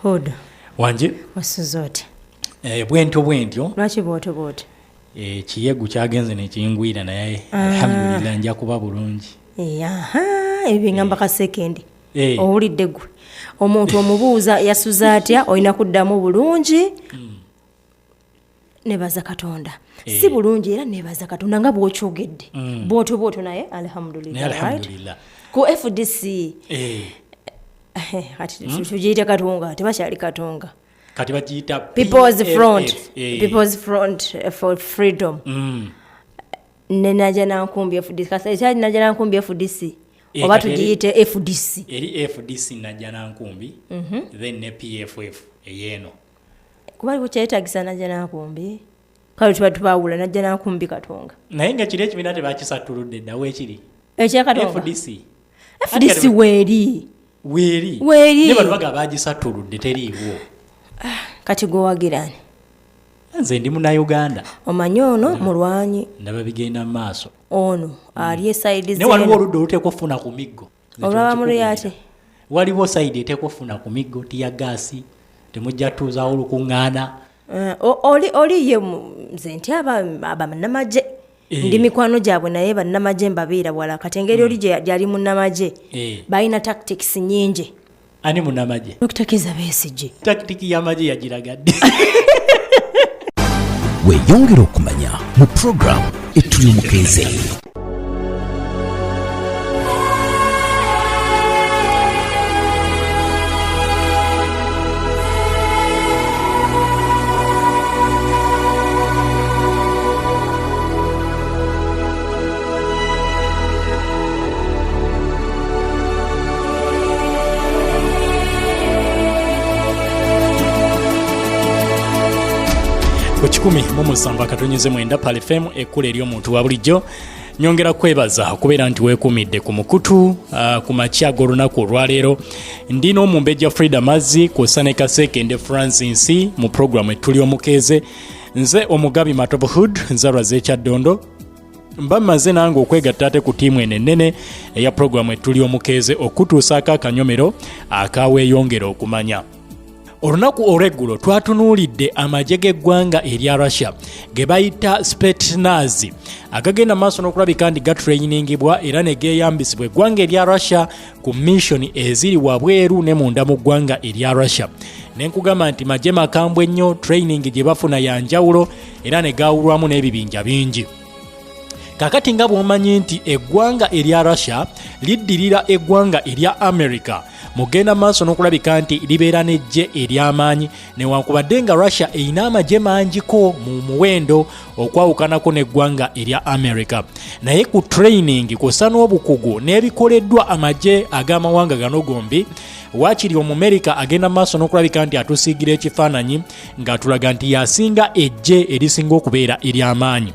Hood. Wangi? Wasuze otya? Eh, bwentyo bwentyo. Lwaki bwotyo bwotyo? Eh, kiyegu kyagenze nekingwira naye alhamdulillah nja kuba bulungi. Eh, aha, ebyo bingamba kasekendi. Owulidde gwe. Omuntu omubuuza yasuze atya, olina kuddamu bulungi. Nebaza Katonda. Si bulungi era nebaza Katonda nga bw'okyogedde. Bw'otyo bw'otyo naye alhamdulillah, Naye right? alhamdulillah. Ku FDC. Kati tugiyite Katonga, tebakyali Katonga. Kati bagiyita People's PFF. Front. People's Front for Freedom. Ne Najjanankumbi FDC. Kati ekyali Najjanankumbi FDC. Oba Kati tugiyite FDC. Eri FDC Najjanankumbi, then ne PFF eyeeno. Kuba aliwo kyetaagisa Najjanankumbi. Kale tuba tubawula Najjanankumbi Katonga. Naye nga kiri ekibiina tebakisattuludde dda weekiri. Ekya Katonga? FDC. FDC weeri. Weeri. Weeri. Ne bano bagamba bagisattuludde teriiwo. Kati gwe wagira ani? Nze ndi munnayuganda. Omanyi ono mulwanyi. Ndaba bigenda mu maaso. Ono ali esayidi Naye waliwo z'eno. oludda oluteekwa okufuna ku miggo. Nze Olwaba kyo muluyate. nkikubuulira. Waliwo sayidi eteekwa okufuna ku miggo, tiya gaasi, temujja tuuzaawo olukuŋŋaana. Oli ye nze nti aba bannamagye. Ndi mikwano gyabwe naye bannamagye mbabeera wala. Kati engeri oli gyali munnamagye, balina tactics nnyingi. Ani munnamagye? Dokita Kizza Besigye. Tactic y'amagye yagiragadde. Weeyongere okumanya mu program Etuli Omukeeze. Ku kikumi mu musanvu akatonyeze mwenda Pearl FM, ekkula ery'omuntu wa bulijjo. Nyongera kwebaza okubeera nti weekuumidde ku mukutu, ku makya g'olunaku olwaleero. Ndi n'omumbejja Frida Mazzi kw'ossa ne Kasekende Francis mu pulogulaamu Ettuli Omukeeze. Nze Omugabi Matovu Hood, nzalwa z'Ekyaddondo. Mba mmaze nange okwegatta ate ku ttiimu eno ennene eya pulogulaamu Ettuli Omukeeze okutuusaako akanyomero akaweeyongera okumanya. Olunaku olw'eggulo twatunuulidde amagye g'eggwanga erya Russia ge bayita Spetsnaz agagenda maaso n'okulabika nti gatrainingibwa era ne geeyambisibwa eggwanga erya Russia ku mission eziri wabweru ne munda mu ggwanga erya Russia. Ne nkugamba nti magye makambwe nnyo, training gye bafuna ya njawulo era ne gaawulwamu n'ebibinja bingi. Kaakati nga bw'omanyi nti eggwanga erya Russia liddirira eggwanga erya America, mugenda maaso n'okulabika nti libeera n'eggye ery'amaanyi, newankubadde nga Russia erina amagye mangiko mu muwendo okwawukanako n'eggwanga erya America. Naye ku training kw'ossa n'obukugu n'ebikoleddwa amagye ag'amawanga gano gombi, waakiri Omumerika agenda maaso n'okulabika nti atusiigira ekifaananyi ng'atulaga nti y'asinga eggye erisinga okubeera ery'amaanyi.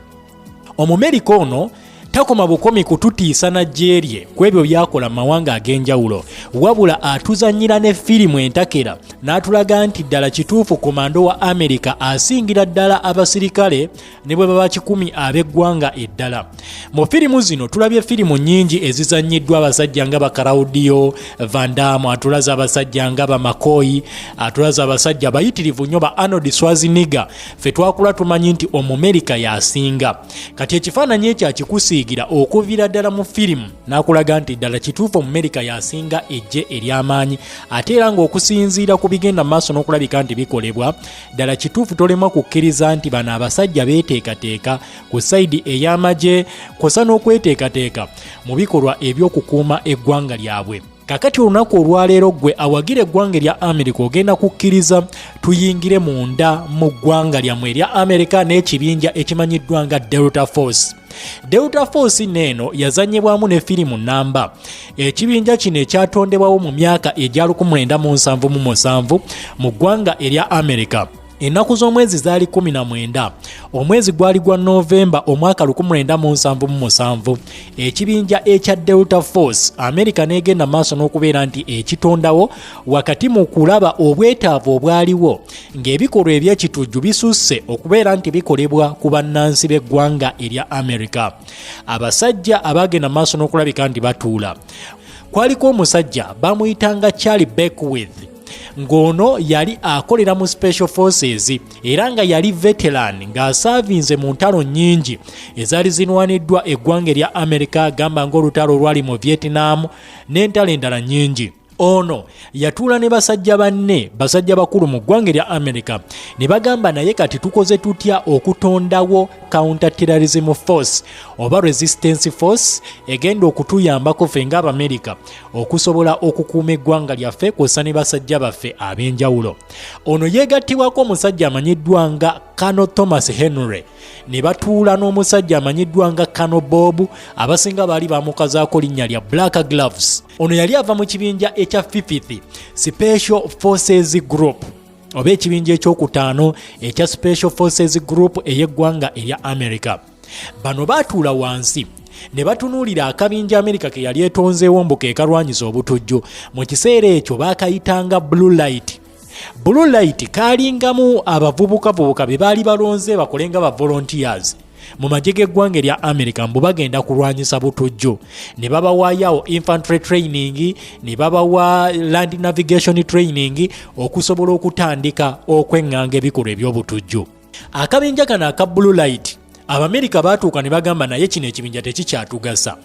Omumerika ono takoma bukomi kututiisa na ggye lye ku ebyo by'akola mu mawanga ag'enjawulo, wabula atuzannyira ne firimu entakera n'atulaga nti ddala kituufu komando wa Amerika asingira ddala abasirikale ne bwe baba 10 ab'eggwanga eddala. Mu firimu zino tulabye firimu nnyingi ezizannyiddwa abasajja nga ba Claudio Van Damme, atulaze abasajja nga ba McCoy, atulaze abasajja bayitirivu nnyo ba Arnold Schwarzenegger. Ffe twakula tumanyi nti Omumerika y'asinga. Kati ekifaananyi ekyo akikusiigira okuviira ddala mu firimu n'akulaga nti ddala kituufu Omumerika y'asinga eggye ery'amaanyi, ate era ng'okusinziira ku bigenda mu maaso n'okulabika nti bikolebwa, ddala kituufu tolemwa kukkiriza nti bano abasajja beeteekateeka ku sayidi ey'amagye kw'ossa n'okweteekateeka mu bikolwa eby'okukuuma eggwanga lyabwe. Kaakati olunaku olwaleero ggwe awagira eggwanga erya Amerika ogenda kukkiriza tuyingire munda mu ggwanga lyammwe erya Amerika n'ekibinja ekimanyiddwa nga Delta Force. Delta Force n'eno yazannyibwamu ne firimu nnamba. Ekibinja kino ekyatondebwawo mu myaka egya lukumi lwenda mu nsanvu mu musanvu mu ggwanga erya Amerika. Ennaku z'omwezi zaali kumi na mwenda. Omwezi gwali gwa Novemba omwaka lukumi lwenda mu nsanvu mu musanvu. Ekibinja ekya Delta Force Amerika n'egenda maaso n'okubeera nti ekitondawo wakati mu kulaba obwetaavu obwaliwo ng'ebikolwa eby'ekitujju bisusse okubeera nti bikolebwa ku bannansi b'eggwanga erya Amerika. Abasajja abaagenda maaso n'okulabika nti batuula. Kwaliko omusajja bamuyitanga Charlie Beckwith. Ng'ono yali akolera mu Special Forces era nga yali veteran, ng'asaavinze mu ntalo nnyingi ezaali zinwaniddwa eggwanga erya America, gamba ng'olutalo olwali mu Vietnam n'entalo endala nnyingi. Ono yatuula ne basajja banne, basajja bakulu mu ggwanga erya America, ne bagamba, naye kati tukoze tutya okutondawo counter terrorism force oba resistance force egenda okutuyambako ffe ng'Abamerika okusobola okukuuma eggwanga lyaffe kw'ossa ne basajja baffe ab'enjawulo? Ono yeegattibwako omusajja amanyiddwa nga Colonel Thomas Henry, ne batuula n'omusajja amanyiddwa nga Colonel Bob, abasinga baali bamukazaako linnya lya Black Gloves. Ono yali ava mu kibinja ekya Fifth Special Forces Group oba ekibinja ekyokutaano ekya Special Forces Group ey'eggwanga erya America. Bano baatuula wansi ne batunuulira akabinja Amerika ke yali etonzeewo mbu ke kalwanyisa obutujju. Mu kiseera ekyo baakayitanga Blue Light. Blue Light kaalingamu abavubukavubuka be baali balonze bakole nga ba volunteers mu magye g'eggwanga erya America, mbu bagenda kulwanyisa butujju, ne babawaayo infantry training, ne babawa land navigation training okusobola okutandika okweŋŋanga ebikolwa eby'obutujju. Akabinja kano aka Blue Light, Abamerika baatuuka ne bagamba, naye kino ekibinja tekikyatugasa,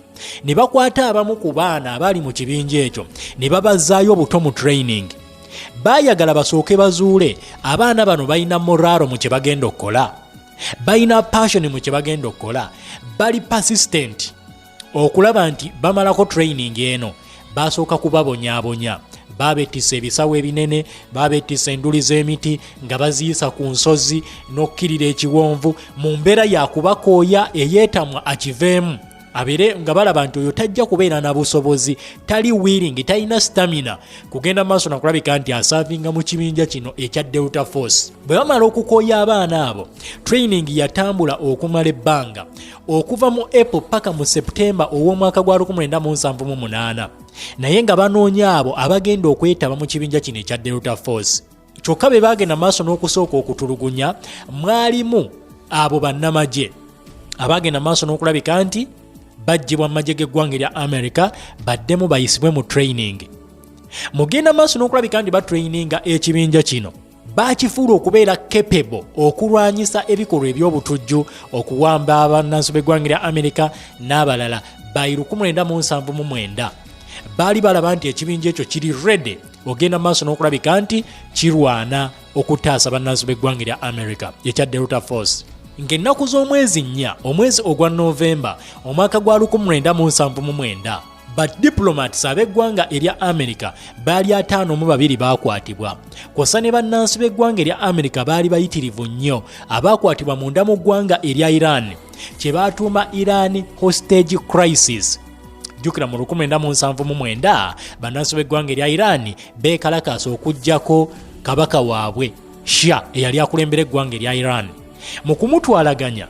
ne bakwata abamu ku baana abaali mu kibinja ekyo ne babazaayo buto mu training. Baayagala basooke bazuule abaana bano balina morale mu kye bagenda okukola, balina passion mu kye bagenda okukola, bali persistent okulaba nti bamalako training eno. Basooka kubabonyaabonya, babettisa ebisawo ebinene, babettisa enduli z'emiti nga baziyisa ku nsozi n'okkirira ekiwonvu mu mbeera yakubakooya, eyeetamwa akiveemu, abeere nga balaba nti oyo tajja kubeera na busobozi, tali willing, talina stamina kugenda maaso nakulabika nti asaavinga mu kibinja kino ekya Delta Force. Bwe bamala okukooya abaana abo, training yatambula okumala ebbanga okuva mu April paka mu September ow'omwaka gwa 1978, naye nga banoonya abo abagenda okwetaba mu kibinja kino ekya Delta Force. Kyokka be baagenda maaso n'okusooka okutulugunya mwalimu abo bannamagye abagenda maaso n'okulabika nti baggyibwa mu magye g'eggwanga erya America baddemu bayisibwe mu training. Mugenda maaso n'okulabika nti batraininga ekibinja kino, bakifuula okubeera capable okulwanyisa ebikolwa eby'obutujju, okuwamba abannansi b'eggwanga erya America n'abalala. By 1979 baali balaba nti ekibinja ekyo kiri ready ogenda maaso n'okulabika nti kirwana okutaasa bannansi b'eggwanga erya America ekya Delta Force. Ng'ennaku z'omwezi 4, omwezi ogwa Novemba, omwaka gwa 1979, ba diplomats ab'eggwanga erya America baali 52 baakwatibwa, kw'ossa ne bannansi b'eggwanga erya America baali bayitirivu nnyo abaakwatibwa munda mu ggwanga erya Iran, kye baatuuma Iran hostage crisis. Jjukira mu 1979 bannansi b'eggwanga erya Iran beekalakaasa okuggyako kabaka waabwe Shah eyali akulembera eggwanga erya Iran. Mu kumutwalaganya,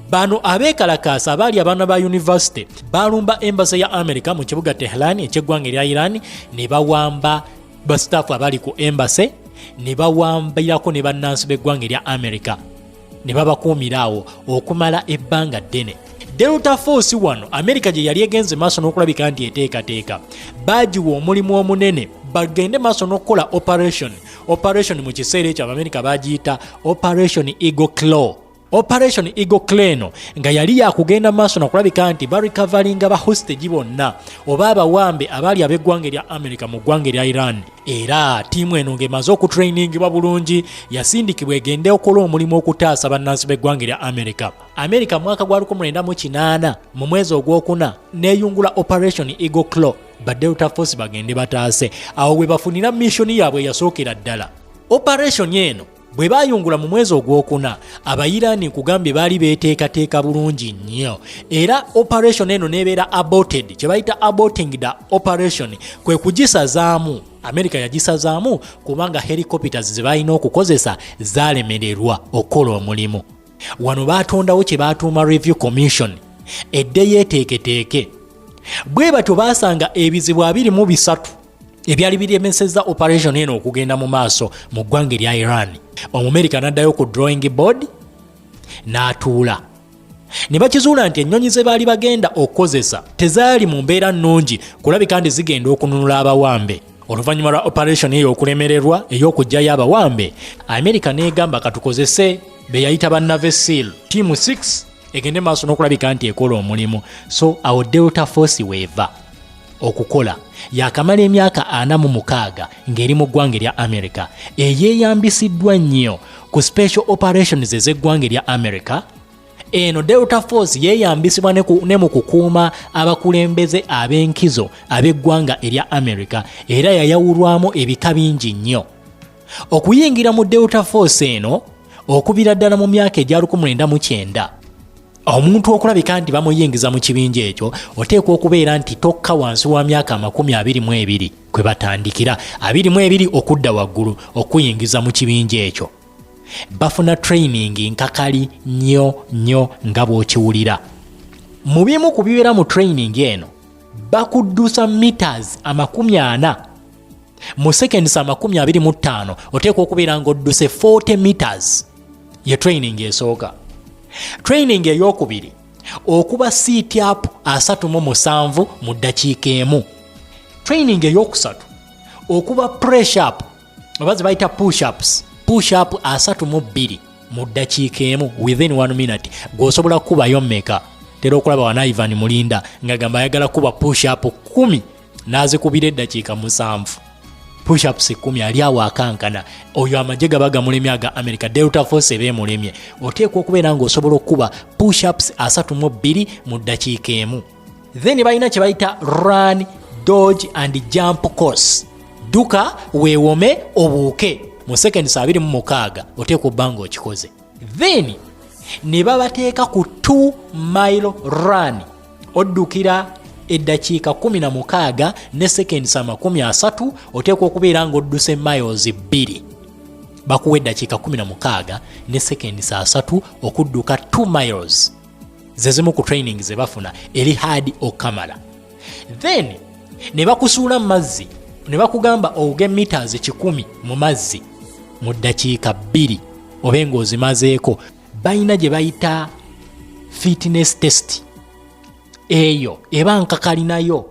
bano abeekalakaasa abaali abaana ba yunivasite balumba embassy ya America mu kibuga Tehran ekyeggwanga erya Iran, ne bawamba basitaafu abali ku embassy, ne bawambirako ne bannansi b'eggwanga erya America, ne babakuumira awo okumala ebbanga ddene. Delta Force wano America gye yali egenze maaso n'okulabika nti eteekateeka, baagiwa omulimu omunene bagende maaso n'okukola operation. Operation mu kiseera ekyo Abamerika bagiyita Operation Eagle Claw. Operation Eagle Claw eno nga yali yakugenda maaso nakulabika nti barecoveringa ba hostage bonna oba abawambe abaali ab'eggwanga erya America mu ggwanga erya Iran. Era ttiimu eno ng'emaze okutrainingibwa bulungi yasindikibwa egende okola omulimu okutaasa bannansi b'eggwanga erya America. America mwaka gwa 1980 mu mwezi ogwokuna neeyungula Operation Eagle Claw, ba Delta Force bagende bataase. Awo we bafunira mission yaabwe eyasookera ddala. Operation eno bwe baayungula mu mwezi ogwokuna, Abayirani nkugambye baali beeteekateeka bulungi nnyo, era operation eno nebeera aborted. Kye bayita aborting the operation kwe kugisazaamu. America yagisazaamu kubanga helicopters ze balina okukozesa zaalemererwa okukola omulimu. Wano baatondawo kye baatuuma review commission edde yeeteeketeeke. Bwe batyo baasanga ebizibu 23 ebyali biremesezza operation eno okugenda mu maaso mu ggwanga erya Iran. Omumerika n'addayo ku drawing board n'atuula, ne bakizuula nti ennyonyi ze baali bagenda okukozesa tezaali mu mbeera nnungi kulabika nti zigenda okununula abawambe. Oluvannyuma lwa operation eyo okulemererwa ey'okuggyayo abawambe, Amerika n'egamba katukozese be yayita ba Navy SEAL Team 6 egende maaso n'okulabika nti ekola omulimu. So awo Delta Force weeva okukola. Yakamala emyaka 46 ng'eri mu ggwanga erya America, eyeeyambisiddwa nnyo ku special operations ez'eggwanga erya America. Eno Delta Force yeeyambisibwa ne mu kukuuma abakulembeze ab'enkizo ab'eggwanga erya America, era yayawulwamu ebika bingi nnyo. Okuyingira mu Delta Force eno okubira ddala mu myaka egya 1990, omuntu okulabika nti bamuyingiza mu kibinja ekyo oteekwa okubeera nti tokka wansi wa myaka 22 kwe batandikira, 22 okudda waggulu okuyingiza mu kibinja ekyo. Bafuna training nkakali nnyo nnyo nga bw'okiwulira. Mu bimu ku bibeera mu training eno, bakuddusa meters 40 mu seconds 25. Oteekwa okubeera ng'odduse 40 meters. Ye training esooka. Training eyokubiri, okuba sit up 37 mu ddakiika emu. Training eyokusatu, okuba press up oba ze bayita push ups, push up 32 mu ddakiika emu, within 1 minute. Gw'osobola kukubayo mmeka? Tera okulaba wana Ivan Mulinda ng'agamba ayagala kuba push up 10 n'azikubira eddakiika 7, push ups 10. Ali awo akankana. Oyo amagye gaba gamulemye aga America, Delta Force eba emulemye. Oteekwa okubeera ng'osobola okukuba push ups 32 mu ddakiika emu. Then balina kye bayita run, dodge and jump course. Dduka, weewome, obuuke mu seconds 26. Oteekwa obba ng'okikoze. Then ne babateeka ku 2 mile run. Oddukira eddakiika 16 ne seconds 30. Oteekwa okubeera ng'odduse miles 2. Bakuwa eddakiika 16 ne seconds 30 okudduka 2 miles. Ze zimu ku training ze bafuna, eri hard okamala. Then ne bakusuula mu mazzi ne bakugamba owuge meters 100 mu mazzi mu ddakiika 2, obe ng'ozimazeeko. Balina gye bayita fitness test. Eyo eba nkakali nayo.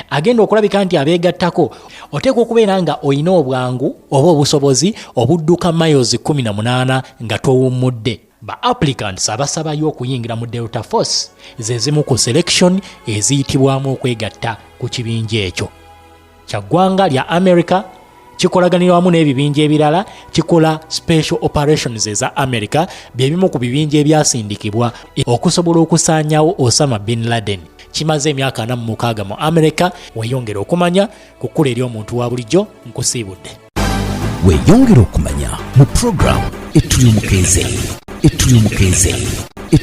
Agenda okulabika nti abeegattako oteekwa okubeera nga olina obwangu oba obusobozi obudduka miles 18 nga towummudde. Ba applicants abasabayo okuyingira mu Delta Force, ze zimu ku selection eziyitibwamu okwegatta ku kibinja ekyo kya ggwanga lya America. Kikolaganira wamu n'ebibinja ebirala, kikola special operations eza America. Bye bimu ku bibinja ebyasindikibwa okusobola okusaanyawo Osama bin Laden. Kimaze emyaka 46 mu America. Weeyongera okumanya ku kkula eri omuntu wa bulijjo. Nkusiibudde. Weeyongera okumanya mu puroguramu Etuli Omukeeze, Etuli Omukeeze.